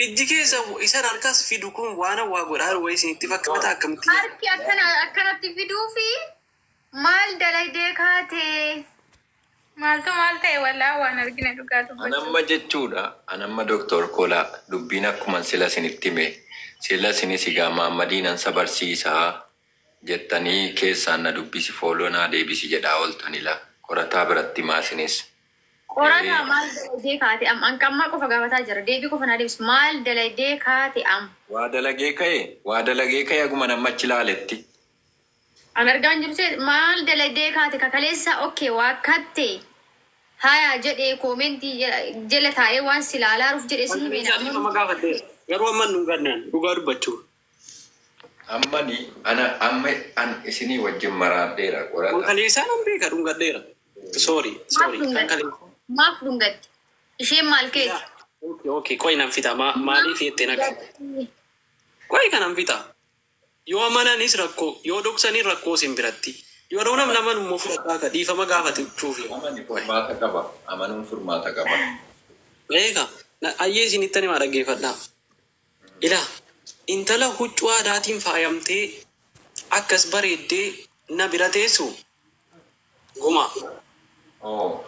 Ijji keessa isan harkas fidu kun waan waa godhaa jiru wayii isinitti fakkaata akkamitti jedha. Harki akkana akkanatti fiduu fi maal dalaydee kaatee? Maaltu maal ta'e wallaa waan argine dhugaa An dubbachuu. amma jechuudha, an amma Doktor Kola dubbiin akkuman sila isinitti hime, sila isinis egaa Mahaammadiin an sabarsiisaa jettanii keessaan na dubbisi fooloo naa deebisi jedhaa ooltanila. Qorataa biratti himaa isinis. Qorataa maal dalaydee kaate am an ammaa qofa gaafataa jira deebii qofa naa deebisi maal dalaydee kaate am. Waa dalagee ka'e, waa dalagee ka'e haguma namma achi ilaaletti. An argaan jiru see maal dalaydee kaate kakaleessa okay waa katte haya jedhee koomentii jala taa'ee waan si ilaalaaruuf jedhe si hime Kaleessaa dhiifama gaafadheera. Garuu amma hin dhungannaan dhugaa dubbachuu. Ammani ana amma an isinii wajjin maraadheera Kan qorata. kaleessaa nan beeka dhungadheera. Sorry, Maaf sorry. Kan dhungatte? kaleessaa. Maaf dhungatte? Isheen maal keeti? Okay, okay. Qoy nan fixa. Maaliif jettee na gaafate? Qoy kanan fixa. Yoo amananis rakkoo, yoo dhoksanii rakkoo isin biratti. Yeroo namni amanu immoo fudhadhaa ka dhiifama gaafachuufi. Amani furmaata qaba. Amanuun furmaata qaba. Eega, ayyee isinittan himaa dhaggeeffadhaa. Ilaa, intala huccuu aadaatiin faayamtee akkas bareeddee na bira teessu guma. Oh.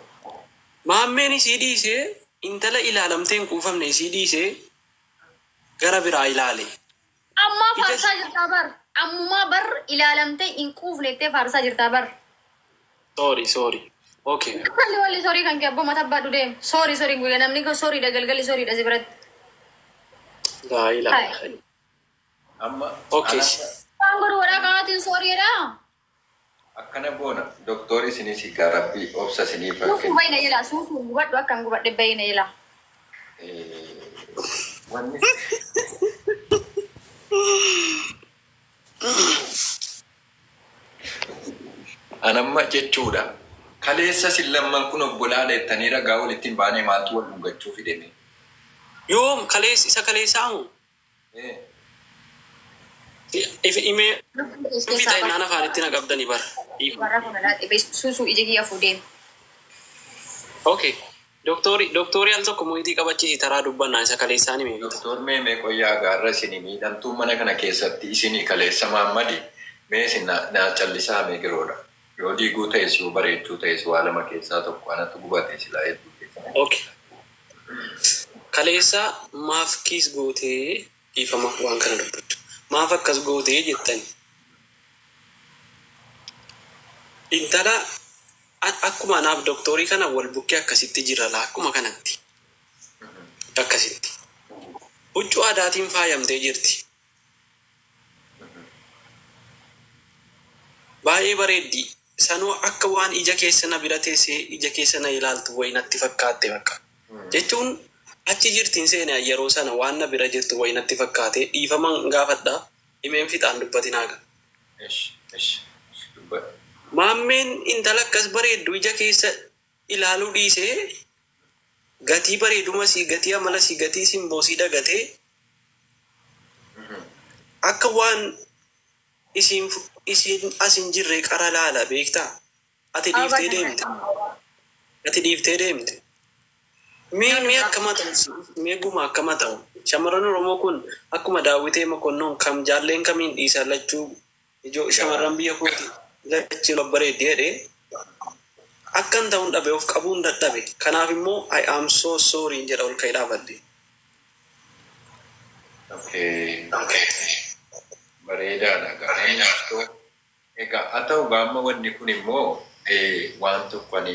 Maammeen isii dhiisee intala ilaalamtee hin quufamne isii dhiisee gara biraa ilaale. Ammaa Ija faarsaa jirtaa bar. Ammumaa bar ilaalamtee hin quufne jettee faarsaa jirtaa bar. Sorry, sorry. Okay. Walli walli sorii kan kee abboo mata abbaa deem. Sorry sorry guyyaa namni kun soriidha galgalli soriidha si biratti. Laa ilaaha Hai. illallah. Amma Okay. ana Waan godhu godhaa kanaatiin soriidha. akkana goona. Doktori isinis egaa rabbi obsa isiniif haa Suufuu kennu. bayna jala suufuu gubadhu akkan gubadhe bayna jala. Wanni an amma jechuudha. Kaleessa isin lamman kun obbolaadha jettanii ragaa walitti hin baane maaltu wal dhungachuu fideme? Yoom kalees isa kaleessaa moo? Eh. If imee Lubbuu kees fixa keessaa innaan afaanitti na qabdanii bara. bara kun laatee suusuu ija kiyya fuudhee. Okay. Doktori doktori al tokko mo'itii qabachiisi taraa dubbannaa isa kaleessaan himee fixa. Doktor mee mee qoyyaa gaarra isinii miidhamtuu mana kana keessatti isinii kaleessa Maammadi mee isin na naa callisaa mee giroodha. Yoo diiguu ta'es yoo bareechuu ta'es waa lama keessaa tokko anatu gubate silaa hedduu keessaa. Okay. Kaleessa maaf kiis gootee dhiifama waan kana dubbachuu. Maaf akkas gootee jettani. Intala akkuma anaaf doktorii kana wal bukkee akkasitti jira laa akkuma kanatti. Akkasitti. Huccuu aadaatiin faayamtee jirti. Baay'ee bareeddi. Sanuu akka waan ija keessa na bira teessee ija keessa na ilaaltu wayi natti fakkaatte bakka. Jechuun achi jirtiin seene yeroo sana waan na bira jirtu wayi natti fakkaate dhiifaman gaafadha. Himeen fixaan dubbatinaa ga. Ish ish ish dubbadhu. Maammeen intala akkas bareeddu ija keessa ilaaluu dhiisee gatii bareeduma sii gatii amala sii gatii simboo sii dagatee akka waan isiin isiin as hin jirre qara laala beektaa? Ati dhiiftee deemte. Ati dhiiftee deemte. Mee mee akkama ta'u mee guma akkama ta'u shamarran Oromoo kun akkuma daawwitee mokonnoon kam jaalleen kamiin dhiisan lachuu ijoo shamarran biyya kooti lachuu babbareeddi jedhee akkan ta'uun dhabe of qabuun dadhabe kanaaf immoo I am so sorry jedha ol ka'ee dhaabadde. Okay. Bareedaadha. Bareedaadha. Egaa haa ta'u gaamma wanni kun immoo waan tokko ani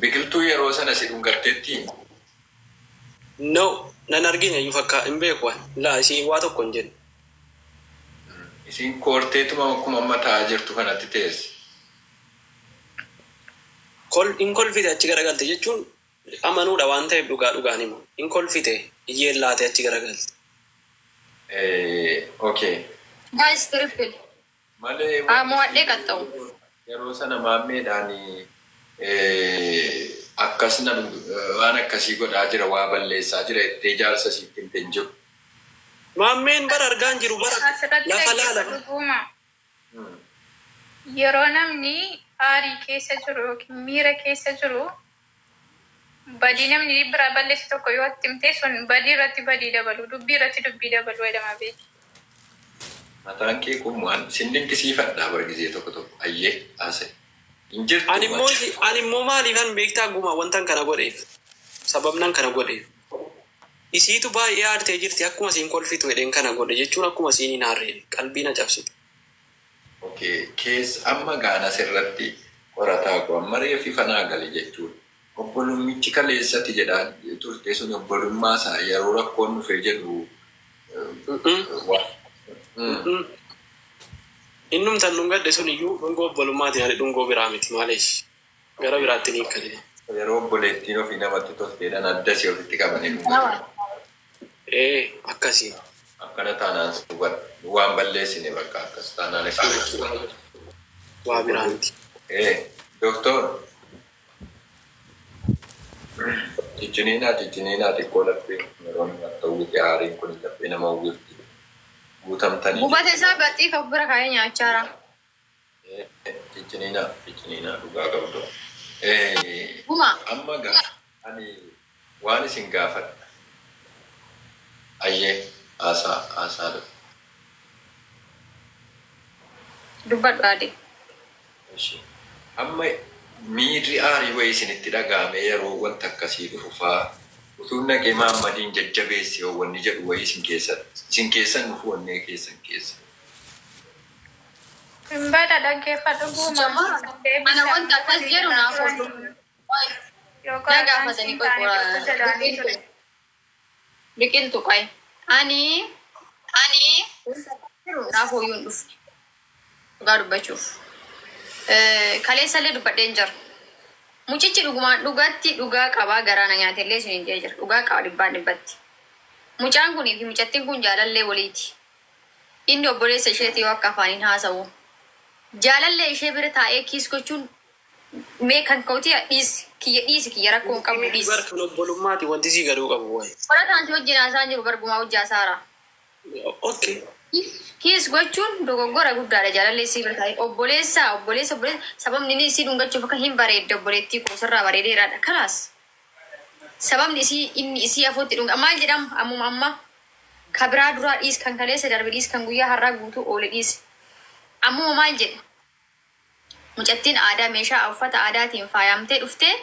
biqiltuu yeroo sana si dhungatteetti No, nan argine iyyuu fakkaa hin beeku ani. Laa isiin waa tokko hin jenne. Isiin koorteetuma akkuma amma taa'aa jirtu kanatti teesse. Kol hin kolfite achi garagalte jechuun amanuudha waan ta'eef dhugaa dhugaan himu. Hin kolfite iyyeen laate achi garagalte. Okay. Guys triple. Malee Haa mo'adhee qaxxa'u. yeroo sana maammeedhaan akkas na waan akkasii godhaa jira waa balleessaa jira jettee jaarsa sitti himte hin jiru. Maammeen bara argaan jiru bara Asirratti lafa laala. dhaggeeffadhu guuma. Yeroo namni aarii keessa jiru yookiin miira keessa jiru Badii namni biraa balleessu tokko yoo itti himte sun badii irratti badii dabalu, dubbii irratti dubbii dabalu jedhama beeki. Mataan kee kun waan sin dinqisiifadha bar gizee tokko tokko ayyee haasa'e. Hin jirtu. Ani immoo ani immoo maaliifan beektaa gumaa wantan kana godheef sababnan kana godheef isiitu baay'ee aartee jirti akkuma isiin kolfitu jedheen kana godhe jechuun akkuma isiin hin aarre qalbii na cabsite. Okay, keessa amma gaana sirratti qorataa koo amma reeffi fanaa gale jechuudha. Obbolummichi kaleessatti jedhaa turte sun obbolummaa isaa yeroo rakkoon dhufee jedhu Innumtan dhungadhe sun iyyuu dhungoo obbolummaati ani dhungoo biraa miti maaleesh gara biraatti ni hiikkate. Yeroo obboleettiin ofii namatti tolteedhaan addasii ofitti qabanii dhungatu. Ee akkasii. Akkana taanaan waan balleessine bakka akkas taanaan isa. Waa biraa miti. Ee doktor cicciniinaa cicciniinaa xiqqoo laphee yeroo namatti uwwite aariin kun laphee nama uwwifti guutamtanii. Gubata isaa baxxii kan bira kaa'ee nyaachaa jira. Cicciniinaa cicciniinaa dhugaa qabdu. Guma. Amma gaa ani waan isin gaafadha. Ayyee haasaa haasaa dhufu. Dubbadhu ade. Amma miirri aarii wayii isinitti dhaga'ame yeroo wanta akkasii dhufu fa'aa utuu naqee Maammadiin jajjabeessi yoo wanni jedhu wayii isin keessatti isin keessan dhufu wannee keessan keessa. Hin bada dhaggeeffadhu guuma. Ana wanta akkas jedhu naaf oolu. Na gaafatanii qoy biqiltu qoy. Ani ani naaf ooyuu hin dhufne. Dhugaa dubbachuuf. Kaleessallee dubbadheen jira. Mucichi dhugumaan dhugaatti dhugaa qabaa garaa na nyaatellee isin hin jira. Dhugaa qaba dhibbaan dhibbatti. Mucaan kunii fi mucattiin kun jaalallee waliiti. Inni obboleessa isheeti yoo akka afaaniin haasa'u. Jaalallee ishee bira taa'ee kiis gochuun mee kan ka'uti dhiisi kiyya dhiisi kiyya rakkoo hin qabu dhiisi. Bar kan obbolummaati wanti sii gaduu qabu wayi. Qorataan si wajjin haasa'aa jiru bargumaa hojii haasaara. Okay. Kiis gochuun dogoggora guddaadha jaalallee isii bira taa'ee obboleessa obboleessa obboleessa sababni inni isii dhungachuuf akka hin bareedde obboleettii koo sirraa bareedeeraadha kalaas. Sababni isii inni isii afootti dhunga maal jedhama ammuma amma ka biraa duraa dhiis kan kaleessa darbe dhiis kan guyyaa har'aa guutuu oole dhiis. Ammuma maal jedhe mucattiin aadaa meeshaa uffata aadaatiin faayamtee dhuftee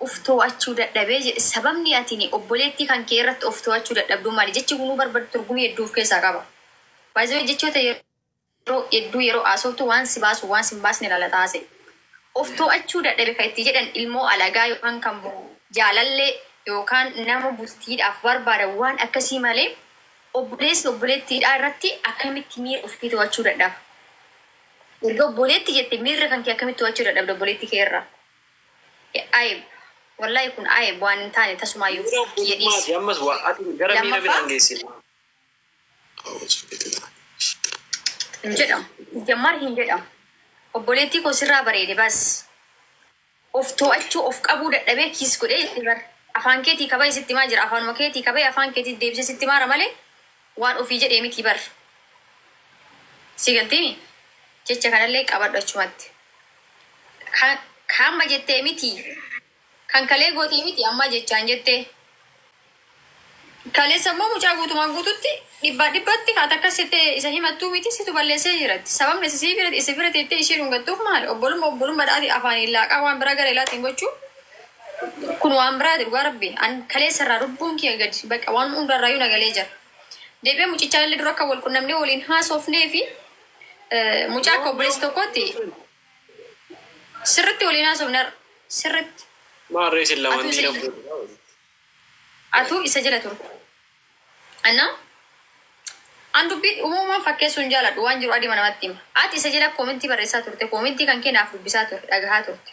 of to'achuu dadhabee jedhe sababni atiin obboleettii kan kee irratti of to'achuu dadhabduu maali jechi kunuu barbaadu turgumii hedduu of keessaa qaba. Baay'ee jechoota yeroo hedduu yeroo haasoftu waan si baasu waan si hin baasne ilaala taase. Of to'achuu dadhabe kan itti jedhan ilmoo alagaa yookaan kan jaalallee yookaan nama bultiidhaaf barbaadan waan akkasii malee obboleessi obboleettiidhaa irratti akkamitti miira ofii to'achuu dadhaba. Erga obboleetti jette miirra kan kee akkamitti to'achuu dadhabda obboleetti kee irraa. Ayib wallahi kun ayib waan hin taane tasumaayyuu Miira kiyya dhiisi. obbolummaati ammas waa ati gara miira Lammaffaa biraan geessina. Hin jedhamu. Jammar hin jedhamu. Obboleettii koo sirraa bareede bas. Of to'achuu of qabuu dadhabee kiis godhee itti bar. Afaan keetii kabee sitti himaa jira. Afaanuma keetii kabee afaan keetii deebisee sitti himaara malee waan ofii jedhee miti bar. Si galtiimi? Jecha kanallee qabadhu achumatti. Kan amma jettee miti. Kan kalee gootee miti amma jechaan jettee. Kaleessa immoo mucaa guutumaan guututti dhibbaa dhibbatti kaata akkas jettee isa himattuu miti situ balleessee jiratti. Sababni isa sii bira isa bira teettee ishee dhungattuuf maali? Obbolummaa obbolummaa dhaati afaaniin laaqaa waan biraa gara ilaatiin gochuu kun waan biraati dhugaa rabbi. An kaleessa irraa lubbuun kiyya gadi bakka waan hundarraayyuu nagalee jira. Deebi'ee mucichaa illee dura akka wal qunnamnee waliin haasofnee fi mucaa akka obboleessa tokkotti sirritti waliin haasofne sirritti. Maarree isin lamaan Atuu isa dhiira jala atuu isa jala turte. Anna an dubbii uumamaan fakkeessuun hin jaaladhu waan jiru adii namatti hima. Ati isa jala koomentii barreessaa turte koomentii kan kee naaf dubbisaa turte dhagahaa turte.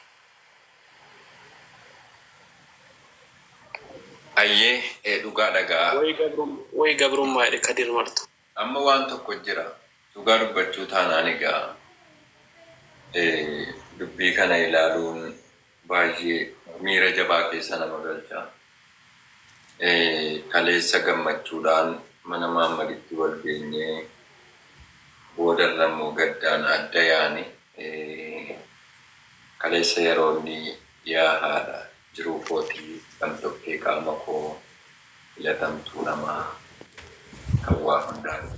Ayyee dhugaa dhagaa. Wayi gabrummaa jedhe Kadir Martu. Amma waan tokko jira. Dhugaa dubbachuu taanaan egaa dubbii kana ilaaluun baay'ee miira jabaa keessa nama galcha. Kaleessa gammachuudhaan mana Maammaditti wal geenyee boodarra immoo gaddaan adda yaane kaleessa yeroo inni yaa haadha Jiruu kootii gamtokkee qaama koo filatamtuu namaa kan waa hundaa.